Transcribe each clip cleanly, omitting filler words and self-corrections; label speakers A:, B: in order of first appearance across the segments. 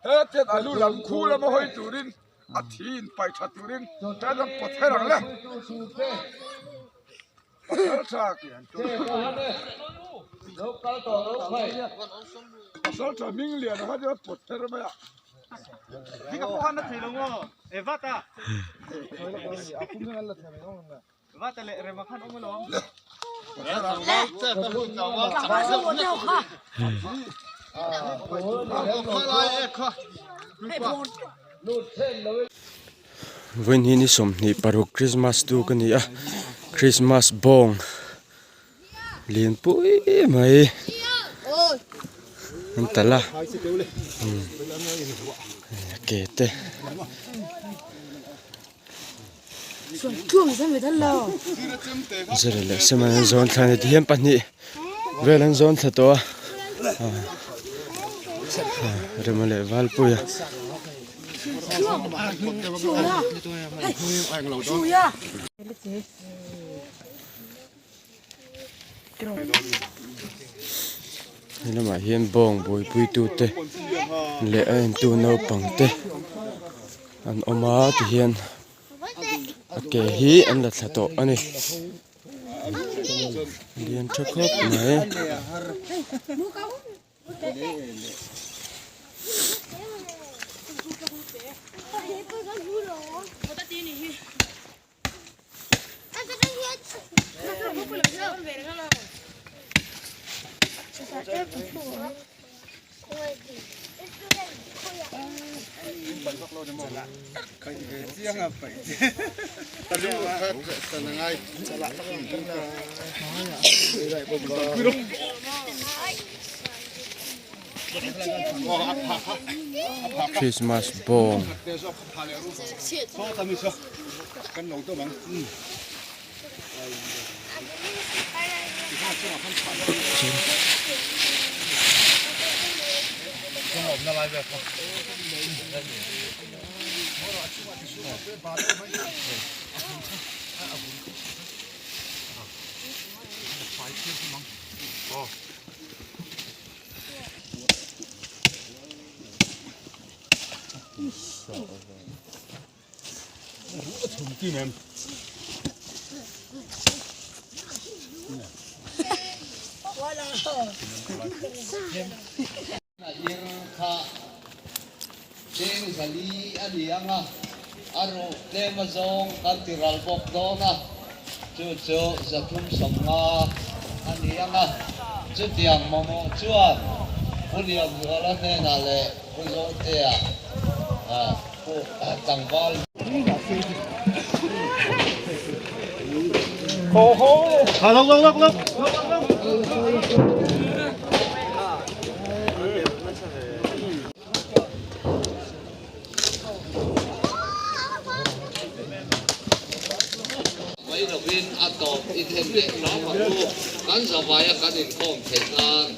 A: Hetiang a lu lam khu lama hawi turin a thi in paih tha turin tan an pawt her ang le. Pasal tha pasal tha hming lian kha chu a pawt her mai a.
B: Vawiin ni 26 Christmas tu ka ni a Christmas bawng lian pui mai an talh a ke te. Zira leh Sema an zawn thla a ni tihian pahnih vel an zawn thla tawh a Rema leh Valpuia. He lamah hian bawng buaipuitute leh a entu naupang te an awm a tihian a ke hi an la thla tawh a ni lian tha khawp mai. Christmas bawng.
C: Cheng zali a ni ang a, a ruh tlem azawng kan ti ral bawk dawn a, chu chu 350 a ni ang a. Chutiang mamawh chuan Pu Lianzuala hnenah leh Pu Zotea Pu tlangval. Mai lovin a tawp i thlen leh hram ang u, kan zavaia kan inkhawm theih nan.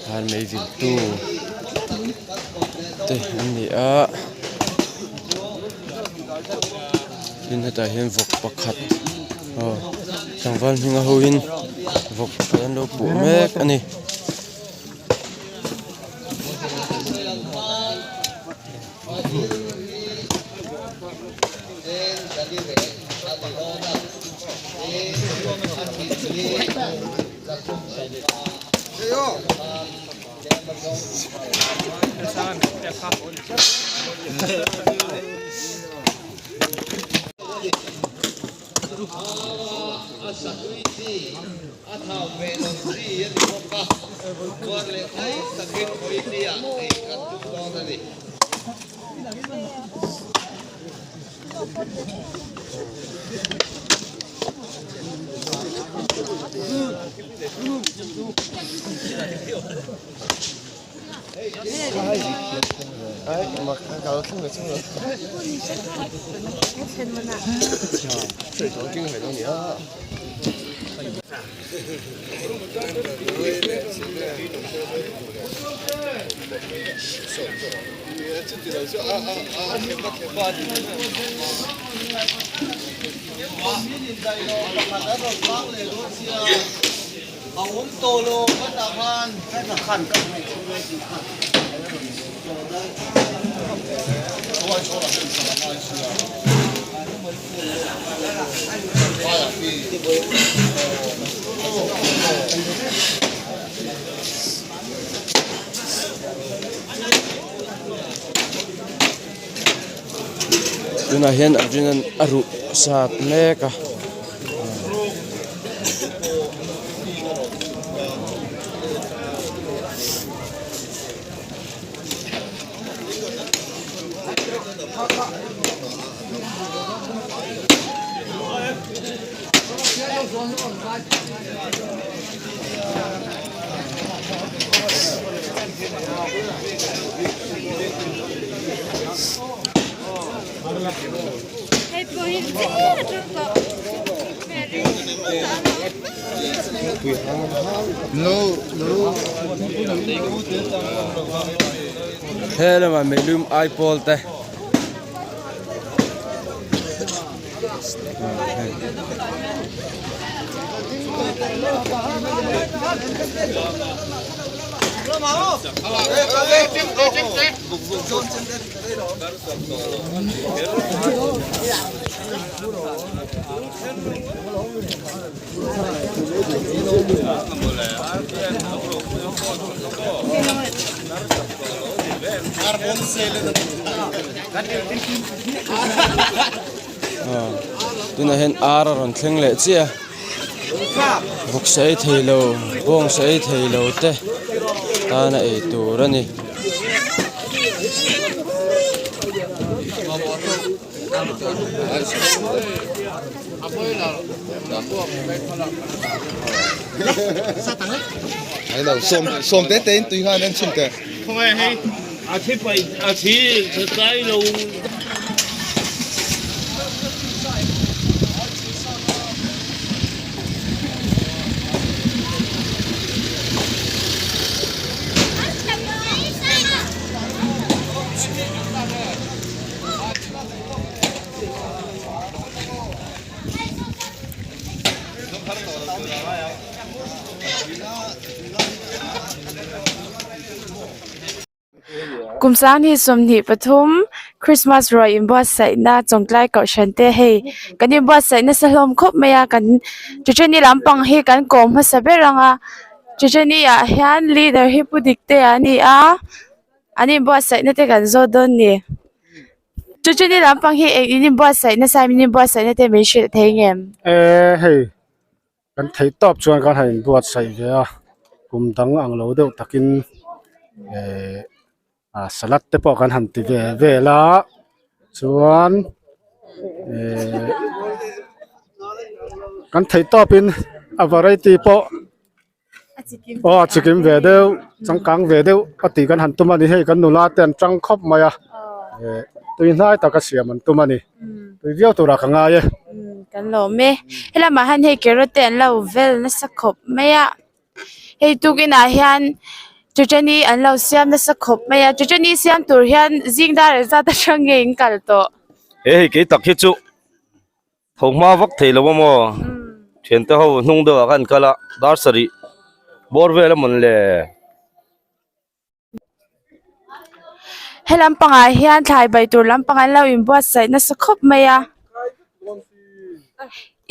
B: Khan mei vil tu te an ni a tin hetah hian vawk pakhat aw tlangval hminga ho in vawk pakhat an lo puh mek a ni.
C: A thau ve lo chi a ni bawk a, tuar leh thai takin Pawihnia ei kan tum dawn a ni.
B: Tunah hian Arjun-a'n a ruh sat mek a. He lamah meilum ai pawl te Tunah hian ar a rawn thleng leh chiah a vawksa ei thei lo bawngsa ei thei lo te tana ei tur a ni.
D: Kum 20 23 Christmas ruai inbuatsaihna chawngtlai kohhran te hei kan inbuatsaih nasa hlawm khawp mai a kan Checheni lampang hi kan kawm hmasa ber ang a Checheni ah hian leader hi Pu Diktea a ni a an inbuatsaihna te kan zawt dawn a ni Checheni lampang hi eng in inbuatsaih nasa in inbuatsaihna te min hrilh thei ngem?
E: Eee hei. Kan theih tawp chuan kan han inbuatsaih ve a, kum dang ang lo deuh takin ehh ah salad te pawh kan han ti ve vel a chuan ehh kan theih tawpin a variety pawh aw a chikim ve deuh changkang ve deuh a tih kan han tum a ni hei kan nula te an tang khawp mai a ehh tui hnai taka siam an tum a ni tui viau turah ka ngai e.
D: Kan lawm e helamah hian hei carrot te an lo vel nasa khawp mai a hei tukinah hian chutani an lo siam nasa khawp mai a chutani siam tur hian zing dar engzat atang nge in kal tawh.
F: He hei kei tak hi chu. Tho hma vak thei lo a maw? Thiante ho hnung deuh ah khan kal a, dar sarih bawr vel a mawn le.
D: He lampangah hian thlai bai tur lampang an lo inbuatsaih nasa khawp mai a,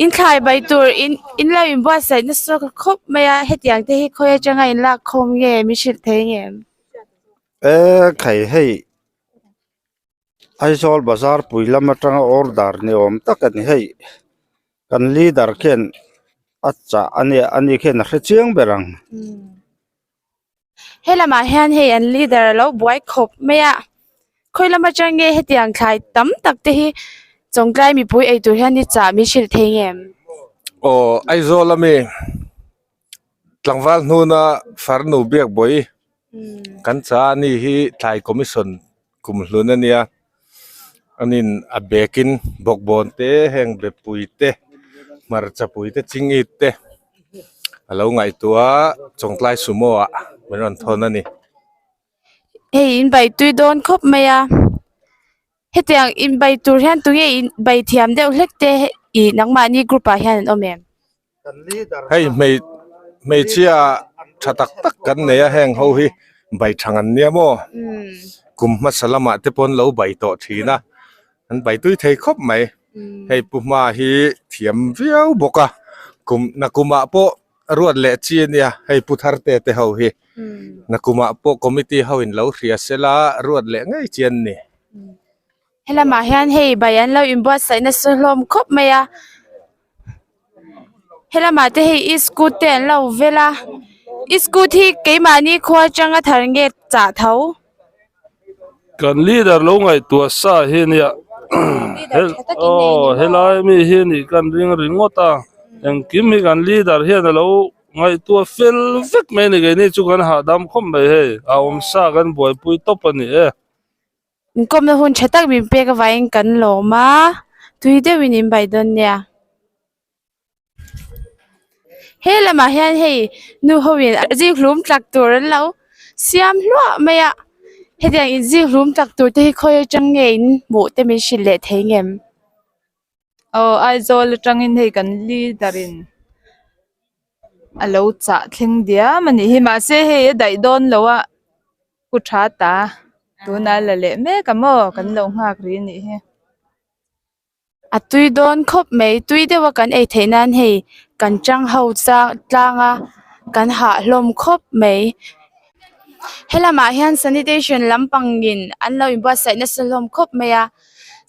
D: in thlai bai tur in in lo inbuatsaih nasa khawp mai a hetiang te hi khawi atanga in lak khawm nge min hrilh thei ngem?
G: E khai hei Aizawl bazar pui lam atanga order ni awm tak a ni hei kan leader khian a chah a nia ani khian a hre chiang ber ang.
D: He lamah hian hei an leader a lo buai khawp mai a khawi lam atang nge hetiang thlai tam tak te hi chawngtlai mipui ei tur hian i chah min hrilh thei ngem?
H: Aw Aizawl ami. Tlangval hnuna farnu biakbawi kan cha a ni hi thlai commission kum hlun a nia anin a bekin bawkbawn te heng bepui te hmarchapui te chingit te a lo ngaihtuah a Chawngtlai sumo ah min rawn thawn a ni.
D: Hei in bai tui dawn khawp mai a hetiang in bai tur hian tunge in bai thiam deuh hlek te ih nangmahni group ah hian an awm em?
H: Hei hmeichhia tha tak tak kan nei a heng ho hi bai thang an nia maw kum hmasa lamah te pawh an lo bai tawh thin a an bai tui thei khawp mai hei pu hma hi thiam viau bawk a kum nakumah pawh ruat leh chi a nia hei pu thar te te ho hi nakumah pawh committee ho in lo hria sela ruat leh ngei chi an ni.
D: Helamah hian hei bai an lo inbuatsaih nasa hlawm khawp mai a helamah te hei iskut te an lo vel a iskut hi keimahni khua atanga thar nge chah tho.
I: Kan leader lo ngaihtuah sa hi nia aw helai mi hi nih kan ring ringawt a engkim hi kan leader hian alo ngaihtuah fel vek mai a ni keini chu kan hahdam khawp mai hei a awmsa kan buaipui tawp a ni e.
D: Inkawmna hun tha tak min pek avangin kan lawm a, tui deuhin in bai dawn nia. He lamah hian hei nu ho in zing hlum tlak tur an lo siam hluah mai a, hetiang in zing hlum tlak tur te hi khawi atang nge in hmuh te min hrilh leh thei ngem?
J: Aw Aizawl atangin hei kan leader in a lo chah thleng diam a nih hi mahse hei a daih dawn lo a pu tha ta tunah la leh mek a maw kan lo nghak rih a nih hi.
D: A tui dawn khawp mai tui deuh a kan ei theih nan hei kan chang ho chang tlang a kan hah hlawm khawp mai helamah hian sanitation lampang in an lo inbuatsaih nasa hlawm khawp mai a.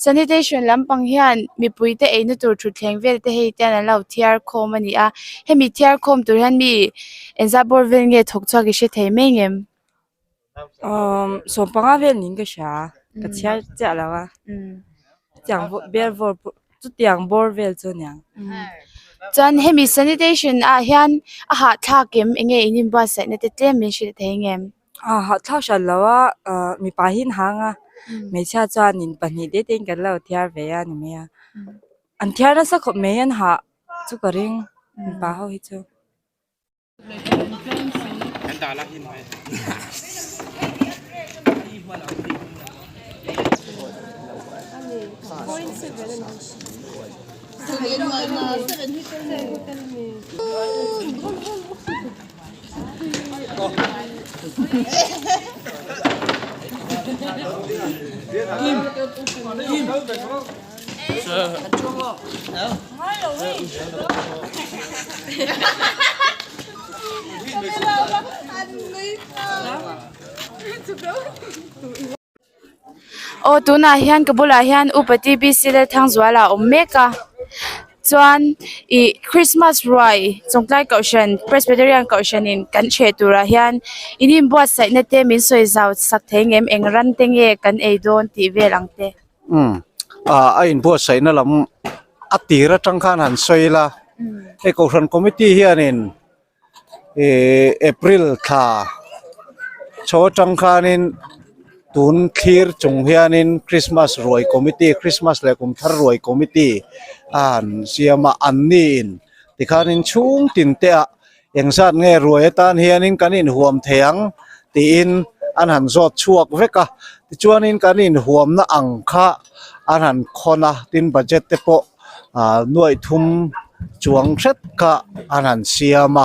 D: Sanitation lampang hian mipui te eina tur thutthleng vel te hei te hian an lo thiar khawm a ni a hemi thiar khawm tur hian mi engzat bawr vel nge thawk chhuak i hre thei mai ngem?
K: Umm sawmpanga vel niin ka hria ka chhiar chiah lo a chutiang bel bawr pawh chutiang bawr vel chu a niang.
D: Chuan hemi sanitation ah hian a hahthlak em enge in inbuatsaihna te tlem min hrilh thei ngem?
K: A hahthlak hran lo a ah mipa hi an hang a hmeichhia chuanin pahnih te te in kan lo thiar ve a ni mai a an thiar nasa khawp mai an hah chu ka ring mipa ho hi chu.
D: Aw tunah hian ka bulah hian upa TBC Lalthangzuala a awm mek a chuan ih Christmas ruai Chawngtlai Kohhran Presbyterian Kohhran in kan chheh turah hian in inbuatsaih na te min sawi zau sak thei ngem eng ran te nge kan ei dawn tih vel ang te.
L: Umm ah a inbuatsaih na lam a tir atang khan han sawi ila hei Kohhran Committee hianin Ihh April thla chho atang khanin tun thlir chung hianin Christmas ruai committee Christmas leh kum thar ruai committee a han siam a an niin tikhanin chhung tin te ah engzat nge ruai atan hianin kan inhuam thei ang tiin an han zawt chhuak vek a tichuanin kan inhuamna ang kha an han khawn a tin budget te pawh. ah nuaih thum chuang hret kha an han siam a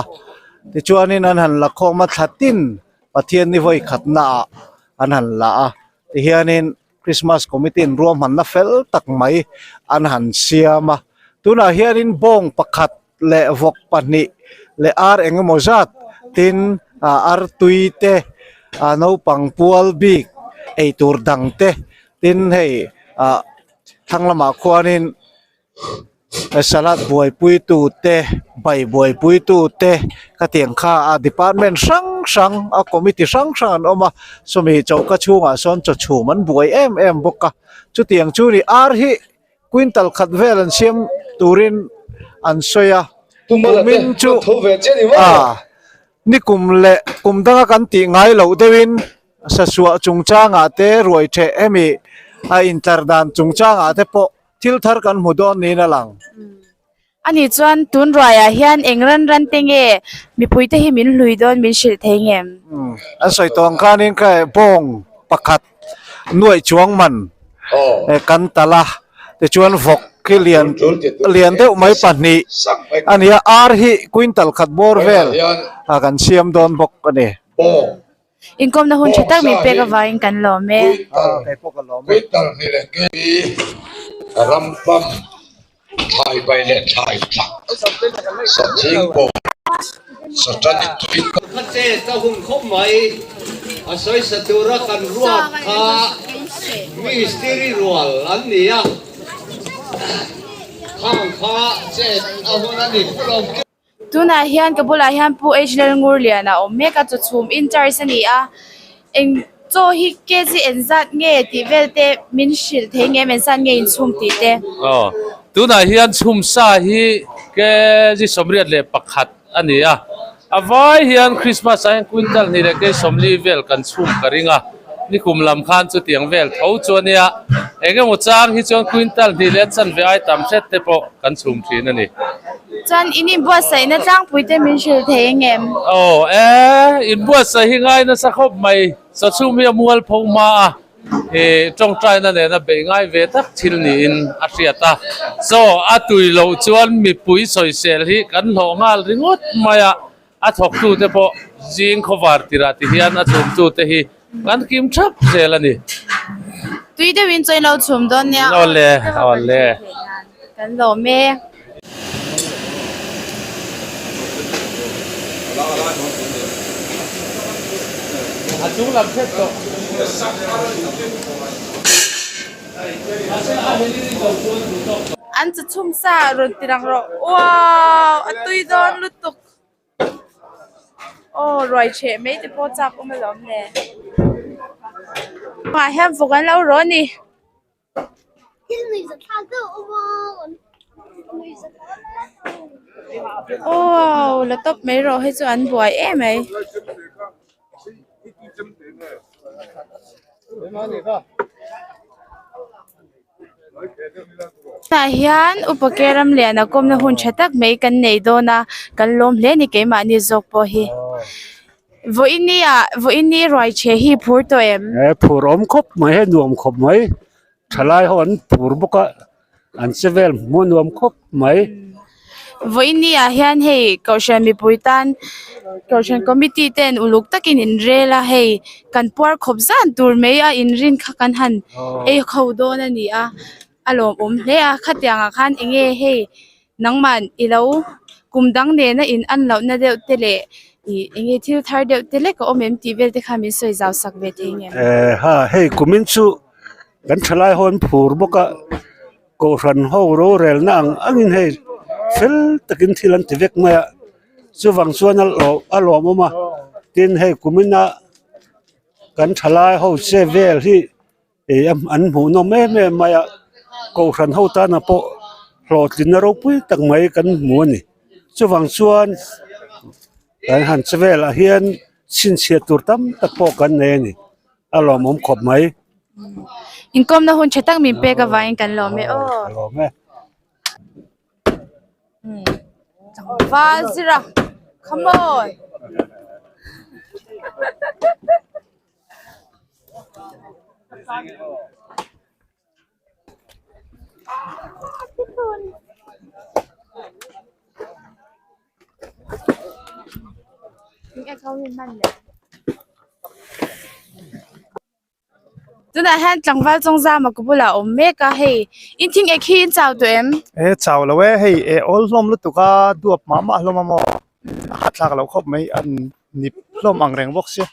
L: tichuanin an han la khawm a thla tin Pathian ni vawi khatna ah an han la a tihianin Christmas committee in ruahmanna fel tak mai an han siam a tunah hianin bawng pakhat leh vawk pahnih leh ar engemaw zat tin ah artui te ah naupang pual bik eitur dang te tin hei ah. Thlang lamah khuanin salad buaipui tute bai buaipui tute khatiang kha a department hrang hrang a committee hrang hrang an awm a sawmi choka chhungah sawn chaw chhum an buai em em bawk a chutiang chu ni ar hi quintal khat vel an siam turin an sawi a kumin chu ah. Nikum leh kum danga kan tih ngai loh deuhin sasuah chungchangah te ruai theh hemi a intlar dan chungchangah te pawh thil thar kan hmu dawn niin a lang.
D: Ani chuan tun ruaiah hian eng ran ran te nge mipui te hi min hlui dawn min hrilh thei ngem?
L: An sawi tawh ang khanin kha bawng pakhat nuaih chuang man kan tal a, tichuan vawk hi lian lian deuh mai pahnih a ni a, ar hi quintal khat bawr vel kan siam dawn bawk a ni.
D: Inkawmna hun tha tak min pek avangin kan lawm e.
A: Quintal hnih leh kei ram pam thlai bai leh thlai tlak sathing pawh satanic tui
C: Ka chet a hun khawp mai, a sawisa tura kan ruat kha mistiri rual an ni a, khang kha chet a hun a ni pulawm.
D: Tunah hian ka bulah hian Pu H Lalngurliana a awm mek a, chaw chhum in charge a ni a, eng chaw hi kg engzat nge tih vel te min hrilh thei nge em engzat nge inchhum tih te.
I: Aw, tunah hian chhum sa hi kg 81 a ni a, a vai hian Christmas ah hian quintal hnih leh kg 40 vel kan chhum ka ring a, nikum lam khan chutiang vel tho chu a nia, engemaw chang hi chuan quintal hnih leh a chanve ai tam hret te pawh kan chhum thin a ni.
D: Chuan in inbuatsaihna tlangpui te min hrilh thei engem?
I: Aw e, inbuatsaih hi ngai nasa khawp mai. Sachhum hi a mual pho hma a, i tawngtaina nena beih ngai ve tak thil niin a hriat a. Chaw a tui loh chuan mipui sawisel hi kan hlawh nghal ringawt mai a, a thawktute pawh zing khawvar tirah ti hian a chhumtute hi kan kim thap zel a ni.
D: Tui deuhin chaw in lo chhum dawn nia.
I: Awle, awle.
D: Kan lawm e.
I: A chung lam hret tawh.
D: An chu chhum sa rawn ti lang rawh wow a tui dawn lutuk aw ruai chheh mai te pawh chak awm alawm le ah hian vawk an lo rawh a ni. Aw la tawp mai rawh hei chu an buai em mai. Tah hian upa ke ram lian a kawmna hun tha tak mai kan nei dawn a kan lawm hle a ni keimahni zawk pawh hi vawiin ah vawiin ruai chhe hi phur tawh em?
E: He phur awm khawp mai he nuam khawp mai thalai ho an phur bawk a an che vel hmuh a nuam khawp mai.
D: Vawiin ni ah hian hei kohhran mipui tan kohhran committee ten uluk takin in rel a hei kan puar khawp zan tur mai a inrin kha kan han ei ho dawn a ni a a lawmawm hle a khatiang ah khan eng nge hei nangmah i lo kum dang nena in an lohna deuh te leh ih eng nge thil thar deuh te lek a awm em tih vel te kha min sawi zau sak ve thei ngem.
E: Ha hei kumin chu kan thalai ho an phur bawk a. Kohhran ho rorelna ang angin hei fel takin thil an ti vek mai a, chuvang chuan a lawm a lawmawm a, tin hei kumina kan thalai ho che vel hi ih an hmuhnawm em em mai a, kohhran ho tana pawh hlawhtlinna ropui tak mai kan hmu a ni, chuvang chuan kan han che velah hian chhinchhiah tur tam tak pawh kan nei a ni. A lawmawm khawp mai.
D: Inkawmna hun tha tak min pek avangin kan lawm e aw.
E: Ka lawm e.
D: Tlangval zira come on. Tunah hian tlangval chawngzama ka bulah a awm mek a hei in thing ek hi in chau tawh em?
M: E chau lo e hei e awl hlawm lutuk a duap mah mah hlawm a maw a hahthlak loh khawp mai an nip hlawm ang reng bawk sia.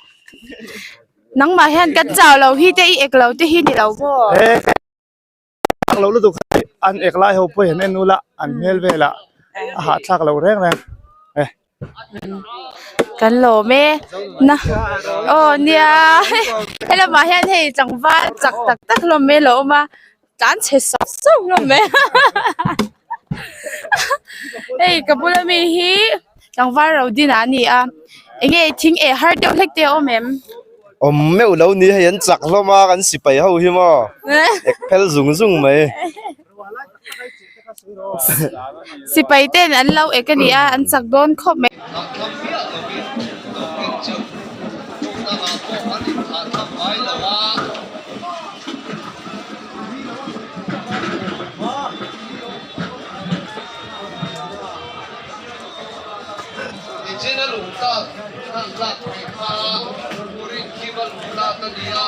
D: Nangmah hian kan chau lo hi te i ek lo te hi ni lo maw?
M: Thlak loh lutuk hei an ek lai ho pawh hi an en ula an hmel velah a hahthlak loh reng reng e.
D: Kan lawm e na aw nia he lamah hian hei tlangval chak tak tak hlawm mai a lo awm a tlan chhe sawk sawk hlawm mai hei ka bula mi hi tlangval ro din ah a ni a. Enge thing eh har deuh hlek te a awm em?
F: Awm meuh lo ni hei an chak hlawm a kan sipai ho hi maw ek phel zung zung mai.
D: Sipai ten an lo ek a ni a an chak dawn khawp mai.
C: Nichina lungtat hlan tlak thei kha Purin Khiva lungtat a ni a.